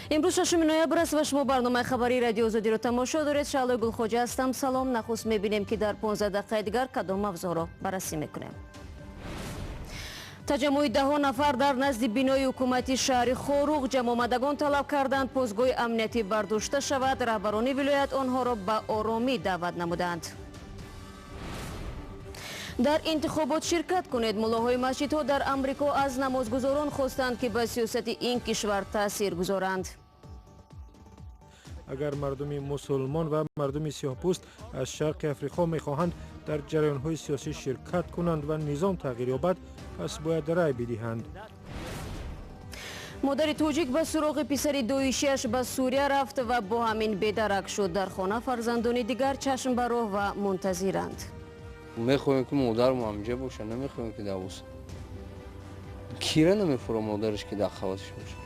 Имрӯз 6 ноябр аст ва шумо барномаи хабарии Радиои Озодиро тамошо доред. Шаълои Гулхоҷа ҳастам. Салом. Нахуст мебинем, ки дар 15 дақиқаи дигар кадом мавзӯъро баррасӣ мекунем. Таҷаммуи даҳҳо нафар дар назди бинои ҳукумати шаҳри Хоруғ. Ҷамъомадагон талаб карданд, постгоҳи амниятӣ бардошта шавад. Раҳбарони вилоят онҳоро ба оромӣ даъват намуданд. Дар интихобот ширкат кунед. Муллоҳои масҷидҳо дар Амрико аз намозгузорон хостанд, ки ба сиёсати ин кишвар таъсир гузоранд. Агар мардуми мусулмон ва мардуми сиёҳпӯст аз Шарқи Африқо мехоҳанд дар ҷараёнҳои сиёсӣ ширкат кунанд ва низом тағйир ёбад, пас бояд рай бидиҳанд. Модари тоҷик ба суроғи писари доишиаш ба Сурия рафт ва бо ҳамин бедарак шуд. Дар хона фарзандони дигар чашм ба роҳ ва мунтазиранд. Мехоҳем, ки модармо ҳамҷа боша, намехоҳем, ки дар боса кира намефура, модараш ки дар қаватиш боша.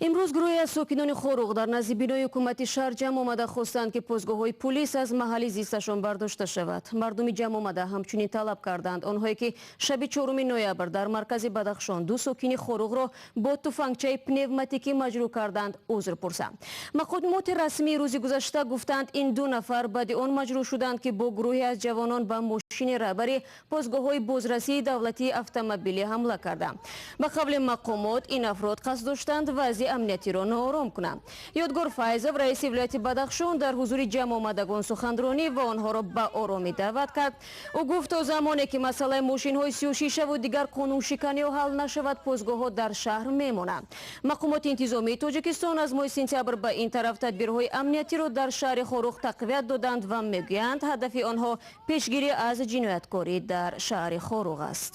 Имрӯз гурӯҳе аз сокинони Хоруғ дар назди бинои ҳукумати шаҳр ҷамъ омада, хостанд, ки постгоҳҳои пулис аз маҳалли зисташон бардошта шавад. Мардуми ҷамъ омада ҳамчунин талаб карданд, онҳое ки шаби 4 ноябр дар маркази Бадахшон ду сокини Хоруғро бо туфангчаи пневматикӣ маҷрӯҳ карданд, узр пурсанд. Мақомоти расмии рӯзи гузашта гуфтанд, ин ду нафар баъди он маҷрӯҳ шуданд, ки бо гурӯҳе аз ҷавонон ба мошини раҳбари постгоҳҳои бозрасии давлатии автомобилӣ ҳамла карданд. Ба қавли мақомот, ин афрод қасд доштанд вазъи амниятиро ноором кунанд. Ёдгор Файзов, раиси вилояти Бадахшон, дар ҳузури ҷамъомадагон суханронӣ ва онҳоро ба оромӣ даъват кард. Ӯ гуфт, то замоне ки масъалаи мошинҳои сиёҳшишаву дигар қонуншиканиҳо ҳал нашавад, постгоҳҳо дар шаҳр мемонанд. Мақомоти интизомии Тоҷикистон аз моҳи сентябр ба ин тараф тадбирҳои амниятиро дар шаҳри Хоруғ тақвият доданд ва мегӯянд, ҳадафи онҳо пешгирӣ аз ҷинояткорӣ дар шаҳри Хоруғ аст.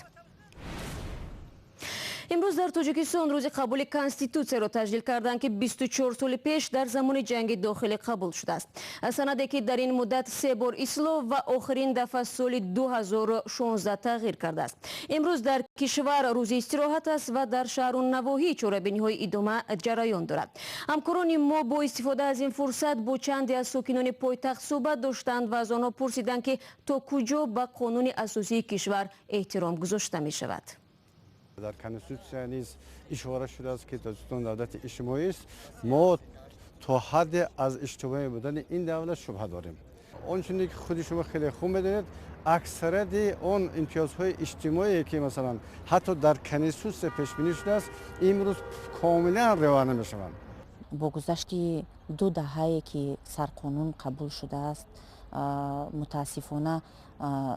Имрӯз дар Тоҷикистон рӯзи қабули Конститутсияро таҷлил карданд, ки 24 соли пеш дар замони ҷанги дохилӣ қабул шудааст. Санаде ки дар ин муддат се бор ислоҳ ва охирин дафъа соли 2016 тағйир кардааст. Имрӯз дар кишвар рӯзи истироҳат аст ва дар шаҳру навоҳӣ чорабиниҳои идома ҷараён дорад. Ҳамкорони мо бо истифода аз ин фурсат бо чанде аз сокинони пойтахт суҳбат доштанд ва аз онҳо пурсиданд, ки то куҷо ба қонуни асосии кишвар эҳтиром гузошта мешавад. Дар Конститутсия низ ишора шудааст, ки Тоҷикистон давлати иҷтимоӣ аст. Мо то ҳадде аз иҷтимоӣ будани ин давлат шубҳа дорем. Он чуне ки худи шумо хеле хуб медонед, аксарияти он имтиёзҳои иҷтимоие, ки масалан ҳатто дар Конститутсия пешбинӣ шудааст, имрӯз комилан риоя намешаванд. Бо гузашти ду даҳае, ки сарқонун қабул шудааст, мутаассифона,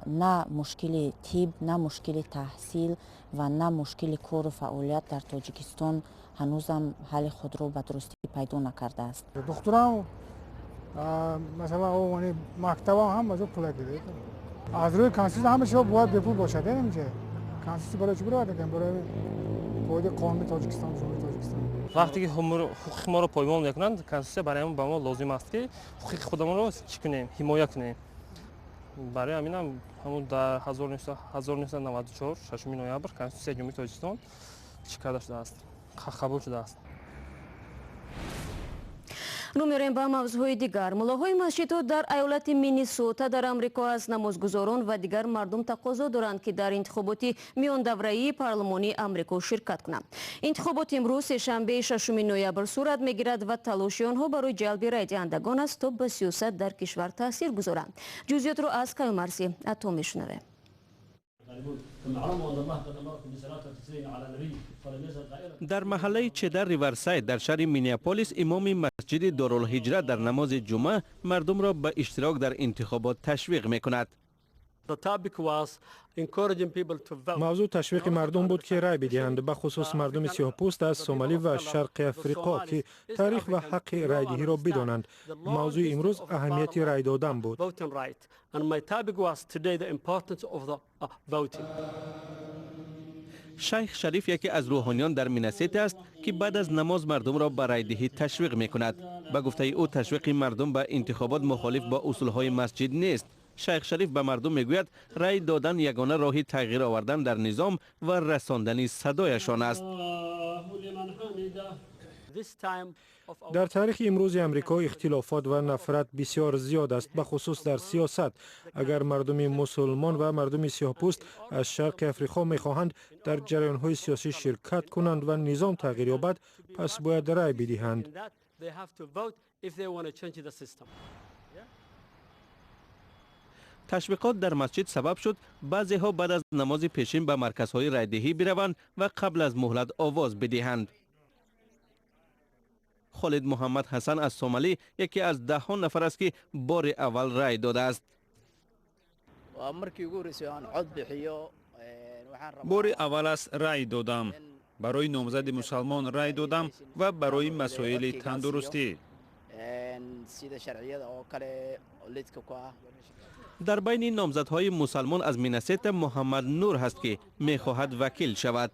на мушкили тиб, на мушкили таҳсил ва на мушкили кору фаъолият дар Тоҷикистон ҳанӯзам ҳалли худро ба дурустӣ пайдо накардааст. Духтурам, масалан, мактабам ҳам аз пула гиред. Аз рӯи Конститутсия ҳама чиз бояд бепул бошад. Инҷа Конститутсия барои чӣ биравад, барои қоидаи қонуни Тоҷикистон, Ҷумҳурии Тоҷикистон. Вақте ки ҳуқуқи моро поймол мекунанд, Конститутсия барои ба мо лозим аст, ки ҳуқуқи худамонро чӣ кунем, ҳимоя кунем. Барои ҳаминам ҳамун дар 1994 6 ноябр Конститутсияи Ҷумҳурии Тоҷикистон чӣ карда шудааст, қабул шудааст. Рӯ меорем ба мавзӯъҳои дигар. Муллоҳои масҷидҳо дар айолати Миннесота дар Амрико аз намозгузорон ва дигар мардум тақозо доранд, ки дар интихоботи миёндавраии парлумонии Амрико ширкат кунанд. Интихобот имрӯз, сешанбеи 6 ноябр, сурат мегирад ва талоши онҳо барои ҷалби райдиҳандагон аст, то ба сиёсат дар кишвар таъсир гузоранд. Ҷузъиётро аз Каюмарси Ато мешунавем. ثم اعلموا ان الله قد امركم بصلاه وتسليم على النبي فلم يزل قائلا. Дар маҳаллаи Чедар Риварсайд дар шаҳри Миннеаполис имоми масҷиди Дорулҳиҷра дар намози ҷумъа мардумро ба иштирок дар интихобот ташвиқ мекунад. The topic was encouraging people to vote. Мавзӯъ ташвиқи мардум буд, ки рай бидиҳанд, бахусус мардуми сиёҳпӯст аз Сомалӣ ва Шарқи Африқо, ки таърих ва ҳаққи райдиҳиро бидонанд. Мавзӯи имрӯз аҳамияти рай додан буд. Voting right. And my topic was today the importance of the voting. Шайх Шариф яке аз рӯҳониён дар Миннесота аст, ки баъд аз намоз мардумро ба райдиҳӣ ташвиқ мекунад. Ба гуфтаи ӯ, ташвиқи мардум ба интихобот мухолиф бо усулҳои масҷид нест. Шайх Шариф ба мардум мегӯяд, рай додан ягона роҳи тағйир овардан дар низом ва расондани садояшон аст. Дар таърихи имрӯзи Амрико ихтилофот ва нафрат бисёр зиёд аст, бахусус дар сиёсат. Агар мардуми мусулмон ва мардуми сиёҳпӯст аз Шарқи Африқо мехоҳанд дар ҷараёнҳои сиёсӣ ширкат кунанд ва низом тағйир ёбад, пас бояд рай бидиҳанд. Ташвиқот дар масҷид сабаб шуд баъзеҳо баъд аз намози пешин ба марказҳои райдиҳӣ бираванд ва қабл аз муҳлат овоз бидиҳанд. Холид Муҳаммад Ҳасан аз Сомалӣ яке аз даҳҳо нафар аст, ки бори аввал рай додааст. Бори аввал аст рай додам. Барои номзади мусалмон рай додам ва барои масоили тандурустӣ. Дар байни номзадҳои мусалмон аз Миннесота Муҳаммад Нур ҳаст, ки мехоҳад вакил шавад.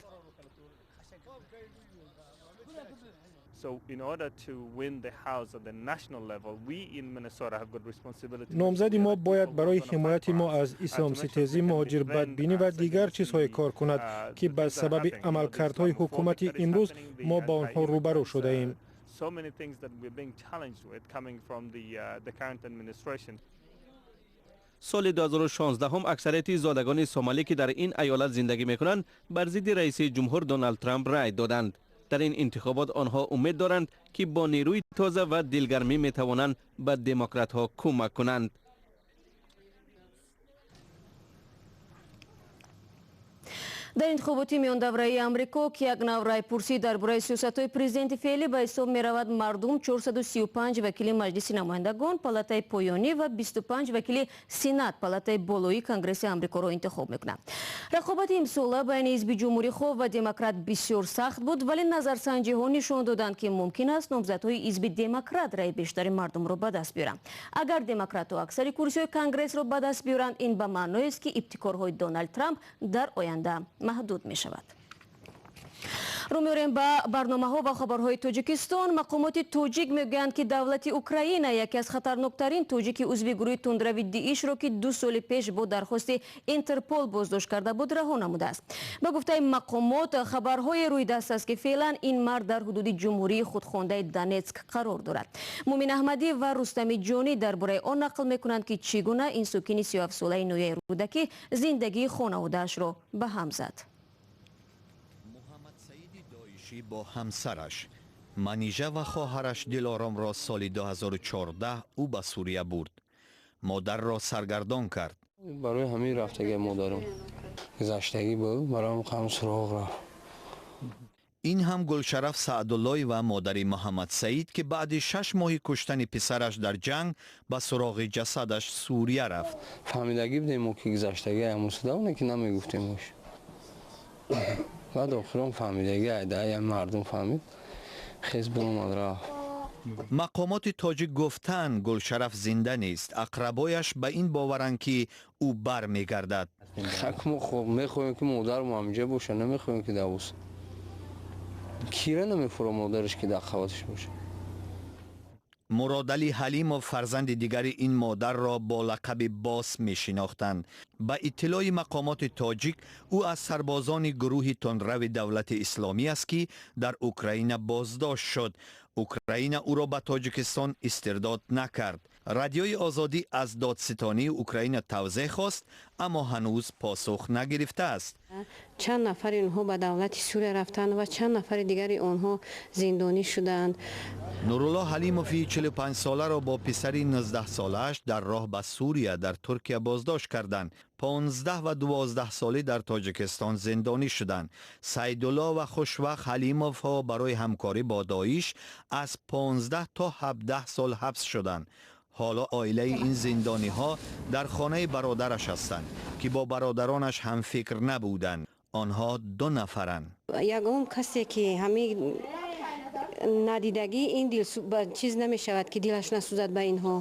Номзади мо бояд барои ҳимояти мо аз исломситезӣ, муҳоҷирбадбинӣ ва дигар чизҳое кор кунад, ки ба сабаби амалкардҳои ҳукумати имрӯз мо ба онҳо рӯбарӯ шудаем. Соли 2016 аксарияти зодагони Сомалӣ, ки дар ин айолат зиндагӣ мекунанд, бар зидди раиси ҷумҳур Доналд Трамп рай доданд. Дар ин интихобот онҳо умед доранд, ки бо нерӯи тоза ва дилгармӣ метавонанд ба демократҳо кӯмак кунанд. Дар интихоботи миёндавраи Амрико, ки як нав райпурсӣ дар бораи сиёсатҳои президенти феълӣ ба ҳисоб меравад, мардум 435 вакили Маҷлиси намояндагон, палатаи поёнӣ ва 25 вакили Сенат, палатаи болоии Конгресси Амрикоро интихоб мекунанд. Рақобати имсола байни ҳизби ҷумҳурихоҳ ва демократ бисёр сахт буд, вале назарсанҷиҳо нишон доданд, ки мумкин аст номзадҳои ҳизби демократ раи бештари мардумро ба даст биёранд. Агар демократҳо аксари курсиҳои Конгрессро ба даст биёранд, ин ба маъноест, ки ибтикорҳои Доналд Трамп дар оянда маҳдуд мешавад. Рӯ меорем ба барномаҳо ва хабарҳои Тоҷикистон. Мақомоти тоҷик мегӯянд, ки давлати Украина яке аз хатарноктарин тоҷики узви гурӯҳи тундрави Диишро, ки 2 соли пеш бо дархости Интерпол боздошт карда буд, раҳо намудааст. Ба гуфтаи мақомот, хабарҳое рӯи даст аст, ки феълан ин мард дар ҳудуди ҷумҳурии худхондаи Донетск қарор дорад. Мумин Аҳмадӣ ва Рустами Ҷонӣ дар бораи он нақл мекунанд, ки чӣ гуна ин сокини 37-солаи ноҳияи Рӯдакӣ зиндагии хонаводаашро ба ҳам зад. Бо ҳамсараш Манижа ва хоҳараш Дилоромро соли 2014 ӯ ба Сурия бурд. Модарро саргардон кард. Барои ҳамин рафтагӣ модарам гузаштагӣ буд, бароям ҳам суроғ рафт. Ин ҳам Гулшараф Саъдуллоева, модари Муҳаммад Саид, ки баъди 6 моҳи куштани писараш дар ҷанг ба суроғи ҷасадаш Сурия рафт. Фаҳмидагӣ будем мо, ки гузаштагӣ ҳамусуда, ки намегуфтем. Баъд охирон фаҳмидагӣ айдаям мардум фаҳмид, хез биромад рафт. Мақомоти тоҷик гуфтанд, Гулшараф зинда нест. Ақрабояш ба ин боваранд, ки ӯ бармегардад. Мо мехоҳем, ки модармо ҳамҷа боша, намехоҳем, ки дар бошад. Кира намефура модараш, ки дар қаваташ бошад. Муродалӣ Ҳалимов, фарзанди дигари ин модарро бо лақаби Бос мешинохтанд. Ба иттилои мақомоти тоҷик, ӯ аз сарбозони гурӯҳи тундрави Давлати Исломӣ аст, ки дар Украина боздошт шуд. Украина ӯро ба Тоҷикистон истирдод накард. Радиои Озодӣ аз додситонии Украина тавзеҳ хост, аммо ҳанӯз посух нагирифтааст. Чанд нафари онҳо ба давлати Сурия рафтанд ва чанд нафари дигари онҳо зиндонӣ шуданд. Нурулло Ҳалимови 45-соларо бо писари 19-солааш дар роҳ ба Сурия дар Туркия боздошт карданд. 15 ва 12 солӣ дар Тоҷикистон зиндонӣ шуданд. Сайдулло ва Хушвақт Ҳалимовҳо барои ҳамкорӣ бо Доиш аз 15 то 17 сол ҳабс шуданд. Ҳоло оилаи ин зиндониҳо дар хонаи бародараш ҳастанд, ки бо бародаронаш ҳамфикр набуданд. Онҳо 2 нафаранд. Ягон касе, ки ҳамин надидагӣ ин дил чиз намешавад, ки дилаш насӯзад ба инҳо.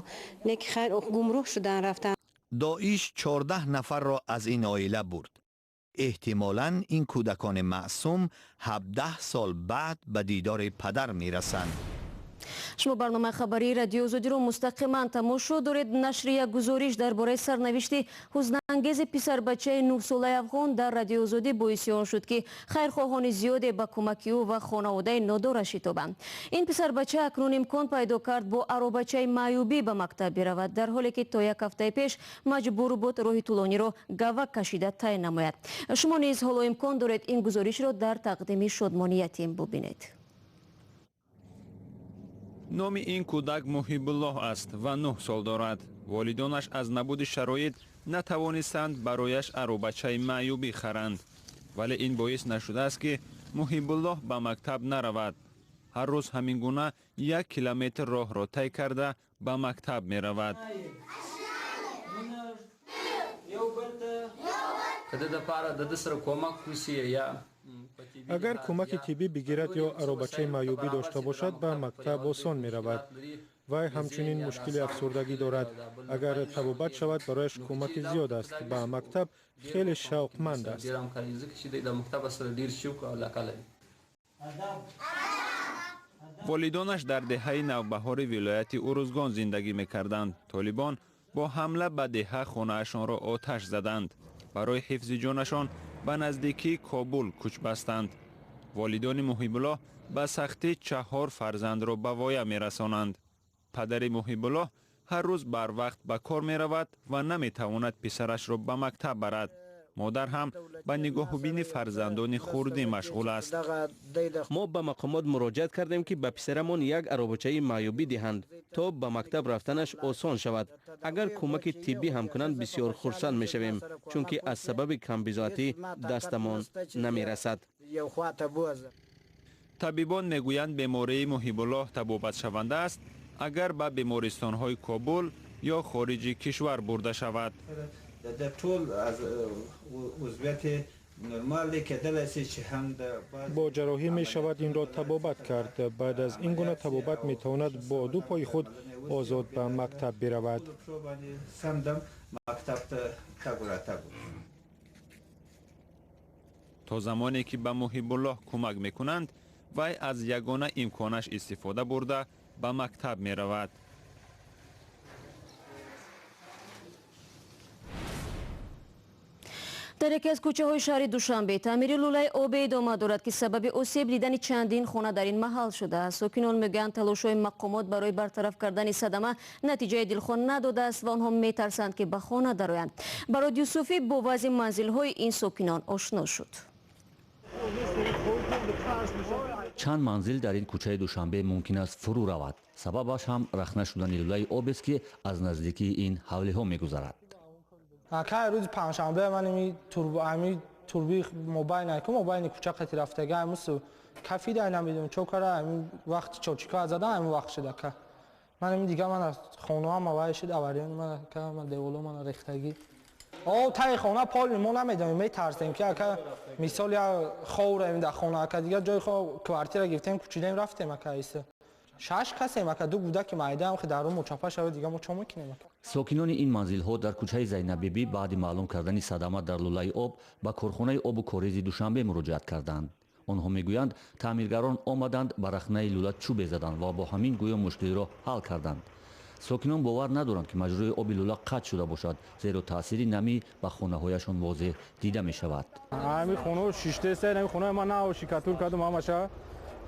Не ки хайр, гумроҳ шудан рафтанд. Доиш 14 нафарро аз ин оила бурд. Эҳтимолан ин кӯдакони маъсум 17 сол баъд ба дидори падар мерасанд. Шумо барномаи хабарии Радиои Озодиро мустақиман тамошо доред. Нашри як гузориш дар бораи сарнавишти ҳузнангези писарбачаи 9-солаи афғон дар Радиои Озодӣ боиси он шуд, ки хайрхоҳони зиёде ба кӯмаки ӯ ва хонаводаи нодора шитобанд. Ин писарбача акнун имкон пайдо кард бо аробачаи маъюбӣ ба мактаб биравад, дар ҳоле ки то як ҳафтаи пеш маҷбур буд роҳи тӯлониро гавак кашида тай намояд. Шумо низ ҳоло имкон доред ин гузоришро дар тақдими Шодмони Ятим бубинед. Номи ин кӯдак Муҳибуллоҳ аст ва 9 сол дорад. Волидонаш аз набуди шароит натавонистанд барояш аробачаи маъюбӣ харанд. Вале ин боис нашудааст, ки Муҳибуллоҳ ба мактаб наравад. Ҳар рӯз ҳамин гуна 1 километр роҳро тай карда ба мактаб меравад. Агар кӯмаки тиббӣ бигирад ё аробачаи маъюбӣ дошта бошад, ба мактаб осон меравад. Вай ҳамчунин мушкили афсурдагӣ дорад. Агар табобат шавад, барояш кӯмаки зиёд аст. Ба мактаб хеле шавқманд аст. Волидонаш дар деҳаи Навбаҳори вилояти Урузгон зиндагӣ мекарданд. Толибон бо ҳамла ба деҳа хонаашонро оташ заданд. Барои ҳифзи ҷонашон ба наздикии Кобул кӯч бастанд. Волидони Муҳибуллоҳ ба сахтӣ 4 фарзандро ба воя мерасонанд. Падари Муҳибуллоҳ ҳар рӯз барвақт ба кор меравад ва наметавонад писарашро ба мактаб барад. Модар ҳам ба нигоҳубини фарзандони хурдӣ машғул аст. Мо ба мақомот муроҷиат кардем, ки ба писарамон як аробачаи маъюбӣ диҳанд, то ба мактаб рафтанаш осон шавад. Агар кӯмаки тиббӣ ҳам кунанд, бисёр хурсанд мешавем, чунки аз сабаби камбизоатӣ дастамон намерасад. Табибон мегӯянд, бемории Муҳибуллоҳ табобатшаванда аст, агар ба бемористонҳои Кобул ё хориҷи кишвар бурда шавад. Бо ҷарроҳӣ мешавад инро табобат кард. Баъд аз ин гуна табобат метавонад бо 2 пои худ озод ба мактаб биравад. То замоне ки ба Муҳибуллоҳ кӯмак мекунанд, вай аз ягона имконаш истифода бурда ба мактаб меравад. Дар яке аз кӯчаҳои шаҳри Душанбе таъмири лӯлаи обе идома дорад, ки сабаби осеб дидани чандин хона дар ин маҳал шудааст. Сокинон мегӯянд, талошҳои мақомот барои бартараф кардани садама натиҷаи дилхоҳ надодааст ва онҳо метарсанд, ки ба хона дароянд. Барод Юсуфӣ бо вазъи манзилҳои ин сокинон ошно шуд. Чанд манзил дар ин кӯчаи Душанбе мумкин аст фурӯ равад. Сабабаш ҳам рахна шудани лӯлаи обест, ки аз наздикии ин ҳавлиҳо мегузарад. Акай рӯзи панҷшанбе ман ами турби мобайн айку мобайни кӯча қати рафтага амус кафида намедонам чо кара ами вақти чочика зада ами вақт шуда ка ман ами дига ман хонаам авай шуд авариёни ман ка ман деволо ман рехтагӣ о таи хона пол мо намедонем, метарсем ки ака мисол я ховраем дар хона, ака дига ҷои хо квартира гирифтем, кӯчидаем, рафтем ака иса 6 касем ака 2 кӯдаки майдаам ки дарун мочапа шавад, дига мо чо мекунем ака. Сокинони ин манзилҳо дар кӯчаи Зайнаббибӣ баъди маълум кардани садама дар лӯлаи об ба корхонаи обу коризи Душанбе муроҷиат карданд. Онҳо мегӯянд, таъмиргарон омаданд, ба рахнаи лӯла чӯбе заданд ва бо ҳамин гӯё мушкилиро ҳал карданд. Сокинон бовар надоранд, ки маҷрои оби лӯла қатъ шуда бошад, зеро таъсири намӣ ба хонаҳояшон возеҳ дида мешавад. Ҳами хонаҳо шиштеста, ҳами хонаи ман наошикатур кардум ҳамаша.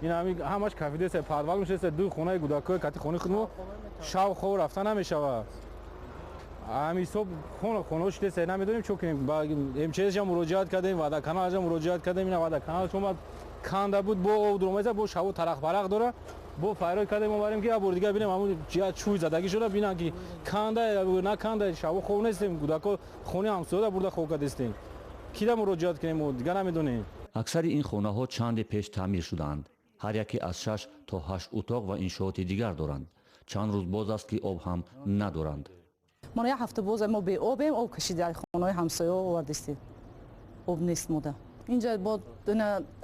Ин ҳамаш кафидеста, подвал мешеста, 2 хонаи кӯдакҳои кати хонаи худмо шав хов рафта намешавад. Ҳами ҳисоб хонаҳо шиштеста, намедонем чо кунем. Ба МЧС-ша муроҷиат кардем, водоканалша муроҷиат кардем, ина водоканалш омад, канда буд, бо об дуромеса, бо шаво тарақбарақ дора. Бо файрод кардем, омадем ки як бор дигар бинем ҳамун ҷиҳат чӯй задагӣ шуда, бинам ки канда наканда, шаво хов нестем, кӯдакҳо хонаи ҳамсояда бурда хов кардестем. Кида муроҷиат кунем, дигар намедонем. Аксари ин хонаҳо чанде пеш таъмир шудаанд. Ҳар яке аз 6 то 8 утоқ ва иншооти дигар доранд. Чанд рӯз боз аст, ки об ҳам надоранд. Мо як ҳафта боз мо беобем, об кашида хонаҳои ҳамсоя овардистем. Об нест мода. Инҷа бо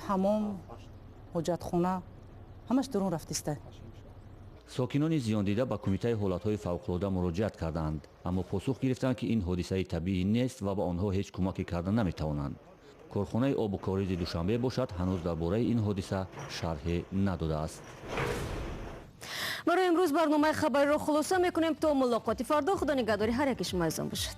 ҳамом, ҳоҷатхона ҳамаш дурун рафтиста. Сокинони зиёндида ба кумитаи ҳолатҳои фавқулода муроҷиат карданд, аммо посух гирифтанд, ки ин ҳодисаи табиӣ нест ва ба онҳо ҳеҷ кӯмаке карда наметавонанд. Корхонаи обу коризи Душанбе бошад, ҳанӯз дар бораи ин ҳодиса шарҳе надодааст. Барои имрӯз барномаи хабариро хулоса мекунем. То мулоқоти фардо, худо нигаҳдори ҳар яки шумо азизон бошад.